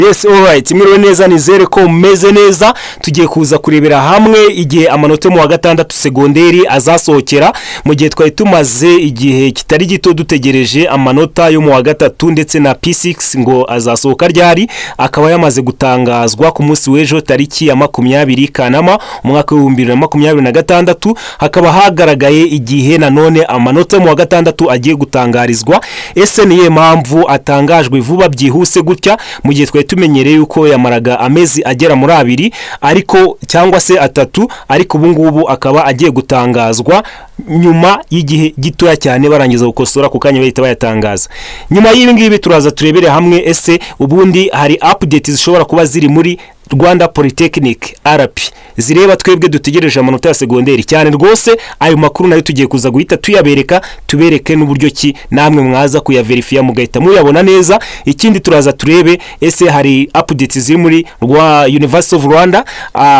Yes, alright, mwiriwe neza, nizere ko mumeze neza. Tugiye kuza kurebera hamwe igihe amanota yo mu wa gatandatu segonderi azasohokera, mu gihe twari tumaze igihe kitari gito dutegereje amanota yo mu wa gatatu ndetse na P6 ngo azasohoka ryari, akaba yamaze gutangazwa ku munsi w'ejo tariki ya 20 Kanama umwaka w'2026. Hakaba hagaragaye igihe nanone amanota yo mu wa gatandatu agiye gutangarizwa. Ese niyo mpamvu atangajwe vuba byihuse gutya, mu gihe twari tumenyereye yuko yamaraga amezi agera muri 2 ariko cyangwa se 3, ariko ubu ngubu akaba agiye gutangazwa nyuma y'igihe gitoya cyane, barangiza gukosora ku kanya bahita bayatangaza? Nyuma y'ibi ngibi turaza turebere hamwe ese ubundi hari update zishobora kuba ziri muri Rwanda Polytechnic RP zireba twebwe dutegereje amanota ya segonderi cyane rwose. Ayo makuru nayo tugiye kuza guhita tuyabereka, tubereke n'uburyo ki namwe mwaza kuyaverifiya mugahita muyabona neza. Ikindi turaza turebe ese hari updates ziri muri rwa University of Rwanda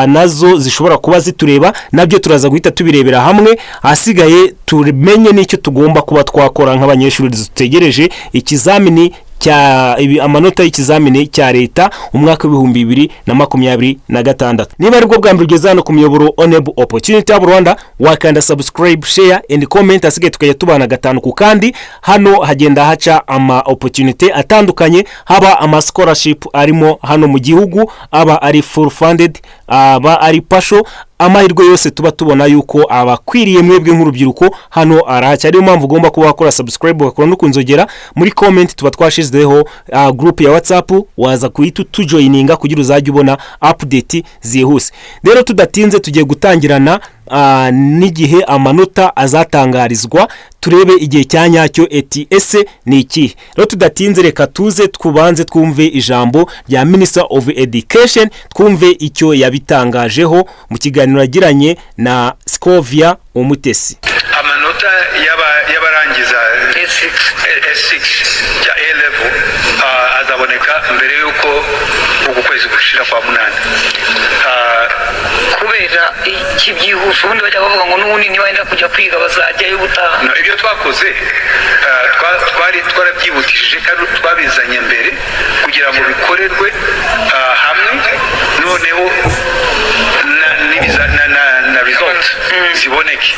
nazo zishobora kuba zitureba. Nabyo turaza guhita tubirebera hamwe. Ahasigaye tumenye n'icyo tugomba kuba twakora nk'abanyeshuri dutegereje ikizamini cya amanota y'ikizamini cya leta umwaka w'2026. Niba aribwo bwa mbere ugeze hano ku muyoboro Oneb Opportunity Hub Rwanda, wakanda subscribe, share and comment, asigaye tukajya tubana gatanu ku kandi. Hano hagenda haca ama opportunity atandukanye, haba ama scholarship arimo hano mu gihugu, aba ari full funded, aba ari partial, amahirwe yose tuba tubona yuko abakwiriye mwebwe nk'urubyiruko hano arahaca. Ariyo mpamvu ugomba kuba wakora subscribe, ugakora no kunzogera. Muri comment tuba twashizeho group ya WhatsApp, waza kuhita utujoyininga kugira uzajye ubona update zihuse. Rero tudatinze, tugiye gutangirana n'igihe amanota azatangarizwa, turebe igihe cya nyacyo eti ese ni ikihe. Rero tudatinze, reka tuze tubanze twumve ijambo rya Minister of Education, twumve icyo yabitangajeho mu kiganiro yagiranye na Scovia Umutesi. Amanota y'abarangiza S6. S6 ya A level azaboneka mbere y'uko uku kwezi gushira kwa munani. Kubera iki byihuse? Ubundi bajya bavuga ngo n'ubundi niba kujya kwiga bazajyayo ubutaha. No, ibyo twakoze twari twarabyihutishije kandi twabizanye mbere kugira ngo bikorerwe hamwe, noneho na result ziboneke.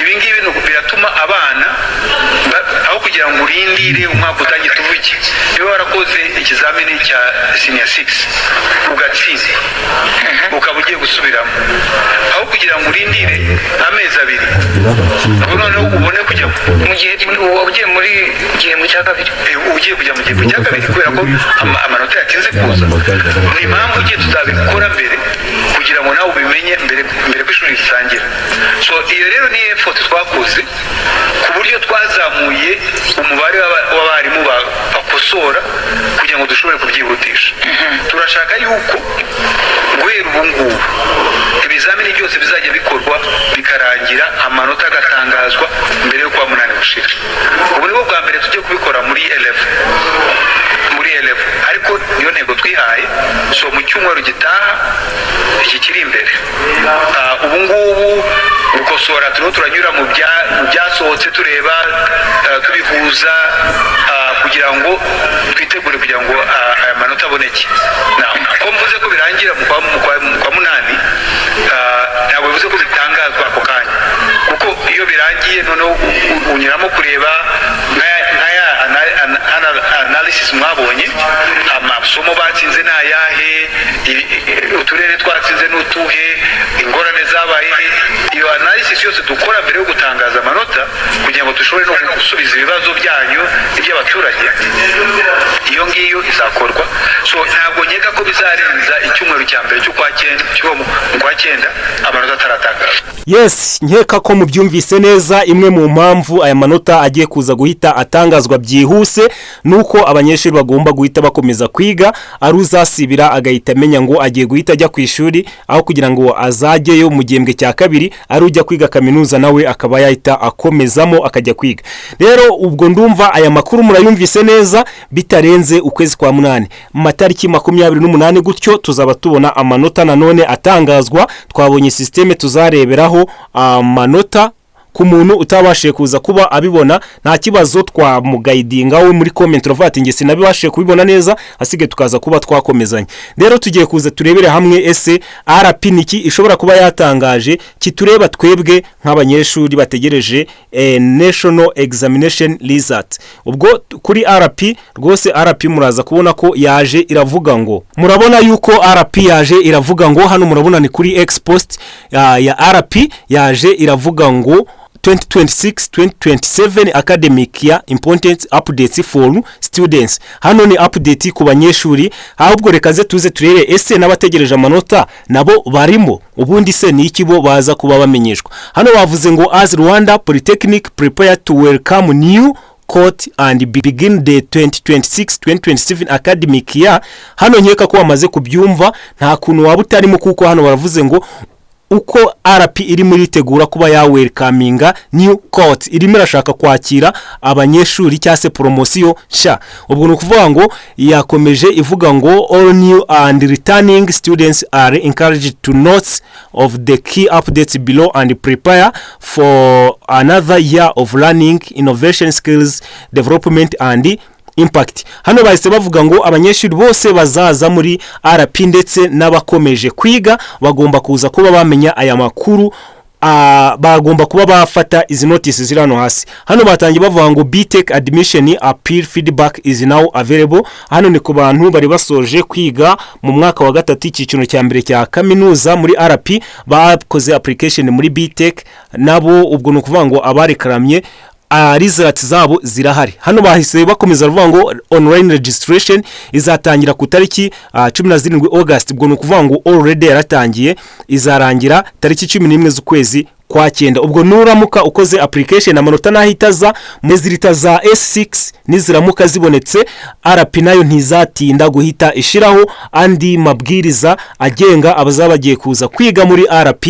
Ibi ngibi biratuma abana aho kugira ngo urindire umwaka utangiye, tuvuge niba warakoze ikizamini cya senior 6 ugatsinda, ukaba ugiye gusubiramo, aho kugira ngo urindire amezi 2 ngo noneho ubone kujya mu gihe uba ugiye muri gihembwe cya kabiri. Ugiye kujya mu gihembwe cya kabiri kubera ko amanota yatinze kuza, ni impamvu ugiye tuzabikora mbere kugira ngo nawe ubimenye mbere, mbere ko ishuri ritangira. So iyo rero ni effort twakoze ku buryo twazamuye umubare w'abarimu bakosora kugira ngo dushobore kubyihutisha. Turashaka yuko guhera ubu ngubu ibizamini byose bizajya bikorwa bikarangira, amanota agatangazwa mbere yo kwa munani gushira. Ubu nibwo bwa mbere tugiye kubikora muri A level, muri A level, ariko niyo ntego twihaye. So mu cyumweru gitaha iki kiri imbere, ubu ngubu gukosora turimo turanyura mu byasohotse, tureba tubihuza kugira ngo twitegure kugira ngo aya manota aboneke. Now, ko mvuze ko birangira mu kwa munani, ntabwo bivuze ko bitangazwa ako kanya, kuko iyo birangiye noneho unyuramo kureba nk'aya analysis mwabonye, amasomo batsinze ni ayahe, uturere twatsinze ni utuhe, ingorane zabaye he. Iyo analysis yose dukora mbere yo gutangaza amanota kugira ngo dushobore no gusubiza ibibazo byanyu iby'abaturage, iyo ngiyo izakorwa. So ntabwo nkeka ko bizarenza icyumweru cya mbere cy'ukwa cyenda, cyo mu kwa cyenda, amanota ataratangazwa. Yes, nkeka ko mubyumvise neza. Imwe mu mpamvu aya manota agiye kuza guhita atangazwa byihuse ni uko abanyeshuri bagomba guhita bakomeza kwiga, ari uzasibira agahita amenya ngo agiye guhita ajya ku ishuri aho kugira ngo azajyeyo mu gihembwe cya kabiri, ari ujya kwiga kaminuza nawe akaba yahita akomezamo akajya kwiga. Rero ubwo ndumva aya makuru murayumvise neza. Bitarenze ukwezi kwa munani, mu matariki 28 gutyo, tuzaba tubona amanota nanone atangazwa. Twabonye système tuzareberaho amanota. Ku muntu utabashije kuza kuba abibona, nta kibazo, twamuguidinga. We muri comment uravuga ati: "Njye sinabibashije kubibona neza." Asigaye tukaza kuba twakomezanya. Rero tugiye kuza turebere hamwe ese RP niki ishobora kuba yatangaje kitureba twebwe nk'abanyeshuri bategereje national examination result. Ubwo kuri RP rwose, RP muraza kubona ko yaje iravuga ngo, murabona yuko RP yaje iravuga ngo, hano murabona ni kuri X post ya RP, yaje iravuga ngo 2026-2027 academic year, important updates for students. Hano ni update ku banyeshuri. Ahubwo reka ze tuze turebe ese n'abategereje amanota nabo barimo, ubundi se ni iki bo baza kuba bamenyeshwa? Hano bavuze ngo: "As Rwanda Polytechnic prepare to welcome new cohort and begin the 2026-2027 academic year." Hano nkeka ko wamaze kubyumva, nta kuntu waba utarimo, kuko hano baravuze ngo uko RP irimo iritegura kuba yawelcominga new cohort, irimo irashaka kwakira abanyeshuri cyangwa se poromosiyo nshya. Ubwo ni ukuvuga ngo yakomeje ivuga ngo: "All new and returning students are encouraged to notes of the key updates below and prepare for another year of learning, innovation, skills development and impact." Hano bahise bavuga ngo abanyeshuri bose bazaza muri RP ndetse n'abakomeje kwiga bagomba kuza kuba bamenya aya makuru, bagomba kuba bafata izi notice ziri hano hasi. Hano batangiye bavuga ngo: "BTech admission appeal feedback is now available." Hano ni ku bantu bari basoje kwiga mu mwaka wa gatatu, icyiciro cya mbere cya kaminuza muri RP, bakoze application muri BTech nabo. Ubwo ni ukuvuga ngo abarekaramye, results zabo zirahari. Hano bahise bakomeza bavuga ngo online registration izatangira ku tariki 17 August. Ubwo ni ukuvuga ngo already yaratangiye, izarangira tariki 11 z'ukwezi kwa cyenda. Ubwo nuramuka ukoze application, amanota n'ahita aza, results za S6 niziramuka zibonetse, RP nayo ntizatinda guhita ishyiraho andi mabwiriza agenga abazaba bagiye kuza kwiga muri RP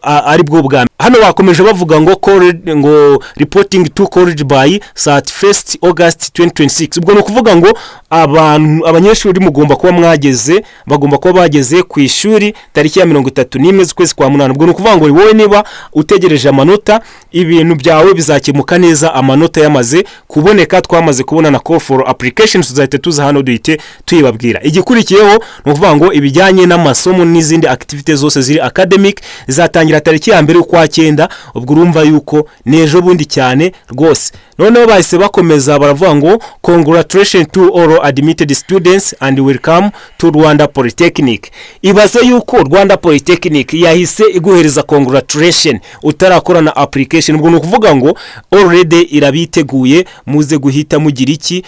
ari bwo bwa mbere. Hano bakomeje bavuga ngo ngo reporting to college by 31st August 2026. Ubwo ni ukuvuga ngo abantu, abanyeshuri mugomba kuba mwageze, bagomba kuba bageze ku ishuri tariki ya 31 z'ukwezi kwa munani. Ubwo ni ukuvuga ngo wowe niba utegereje amanota, ibintu byawe bizakemuka neza amanota yamaze kuboneka. Twamaze kubona na call for application, tuzahita tuza hano duhite tuyibabwira. Igikurikiyeho ni ukuvuga ngo ibijyanye n'amasomo n'izindi activities zose ziri academic zizatangira tariki ya 1 ukwa cyenda. Ubwo urumva yuko ni ejo bundi cyane rwose. Noneho bahise bakomeza baravuga ngo: "Congratulations to all admitted students and welcome to Rwanda Polytechnic." Ibaze yuko Rwanda Polytechnic yahise iguhereza congratulation utarakora na application. Ubwo ni ukuvuga ngo already irabiteguye. Muze guhita mugira iki?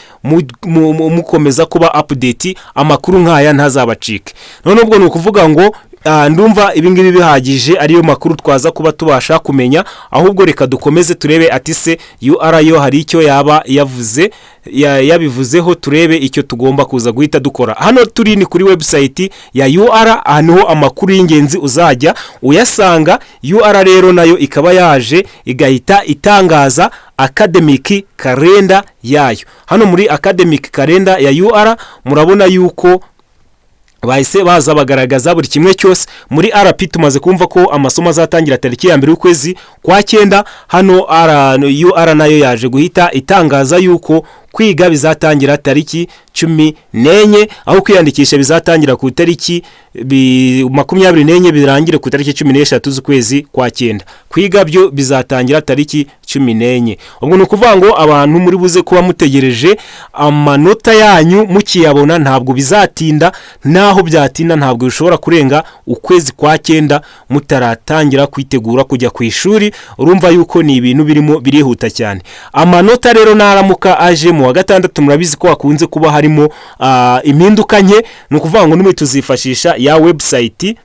Mukomeza kuba update, amakuru nk'aya ntazabacike. None ubwo ni ukuvuga ngo ndumva ibingibi bihagije, ariyo makuru twaza kuba tubasha kumenya. Ahubwo reka dukomeze turebe ati se UR yo hari icyo yaba yavuze, yabivuzeho, turebe icyo tugomba kuza guhita dukora. Hano turi ni kuri website ya UR, aha niho amakuru y'ingenzi uzajya uyasanga. UR rero nayo ikaba yaje igahita itangaza academic calendar yayo. Hano muri academic calendar ya UR murabona yuko bahise baza bagaragaza buri kimwe cyose. Muri RP tumaze kumva ko amasomo azatangira tariki ya 1 y'ukwezi kwa cyenda. Hano UR nayo yaje guhita itangaza yuko kwiga bizatangira tariki 14, aho kwiyandikisha bizatangira ku itariki 24, birangire ku itariki 13 z'ukwezi kwa cyenda. Kwiga byo bizatangira tariki 14. Ubwo ni ukuvuga ngo abantu muri buze kuba mutegereje amanota yanyu, mukiyabona ntabwo bizatinda. Naho byatinda, ntabwo bishobora kurenga ukwezi kwa cyenda mutaratangira kwitegura kujya ku ishuri. Urumva yuko ni ibintu birimo birihuta cyane. Amanota rero naramuka aje mu wa gatandatu, murabizi ko hakunze kuba harimo impinduka nke. Ni ukuvuga ngo n'umwe tuzifashisha ya website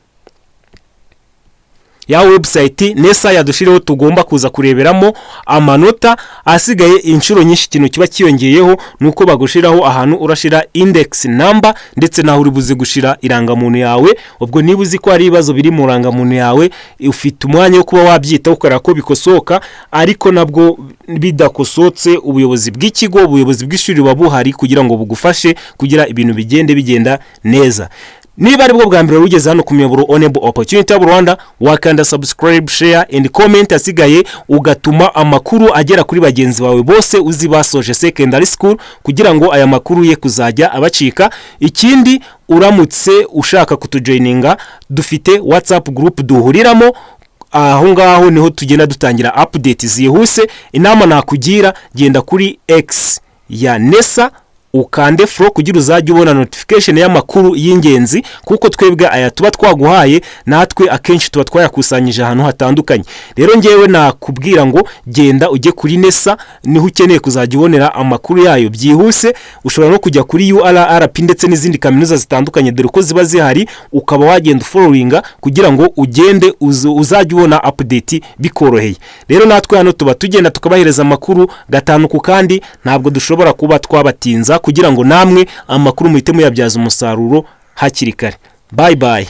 NESA yadushyiriyeho, tugomba kuza kureberamo amanota asigaye. Inshuro nyinshi ikintu kiba kiyongeyeho ni uko bagushyiraho ahantu urashyira index number ndetse n'aho uri buze gushyira irangamuntu yawe. Ubwo niba uzi ko hari ibibazo biri mu irangamuntu yawe, ufite umwanya wo kuba wabyitaho ukareba ko bikosoka. Ariko nabwo bidakosotse, ubuyobozi bw'ikigo, ubuyobozi bw'ishuri buba buhari kugira ngo bugufashe kugira ibintu bigende bigenda neza. Niba ari bwo bwa mbere wigeze hano ku muyoboro Onebo Opportunity Hub Rwanda, wakanda subscribe, share and comment, asigaye ugatuma amakuru agera kuri bagenzi bawe bose uzi basoje secondary school, kugira ngo aya makuru ye kuzajya abacika. Ikindi, uramutse ushaka kutujoininga, dufite WhatsApp group duhuriramo. Aho ngaho niho tugenda dutangira update zihuse. Inama nakugira, genda kuri X ya NESA, ukande follow kugira uzajye ubona notification y'amakuru y'ingenzi, kuko twebwe aya tuba twaguhaye natwe akenshi tuba twayakusanyije ahantu hatandukanye. Rero ngewe nakubwira ngo genda ujye kuri NESA, niho ukeneye kuzajya ubonera amakuru yayo byihuse. Ushobora no kujya kuri URRP ndetse n'izindi kaminuza zitandukanye, dore ko ziba zihari, ukaba wagenda ufollowinga kugira ngo ugende uzajye ubona update bikoroheye. Rero natwe hano tuba tugenda tukabahereza amakuru gatanu ku kandi, ntabwo dushobora kuba twabatinza kugira ngo namwe amakuru muhite muyabyaza umusaruro hakiri kare. Bye bye.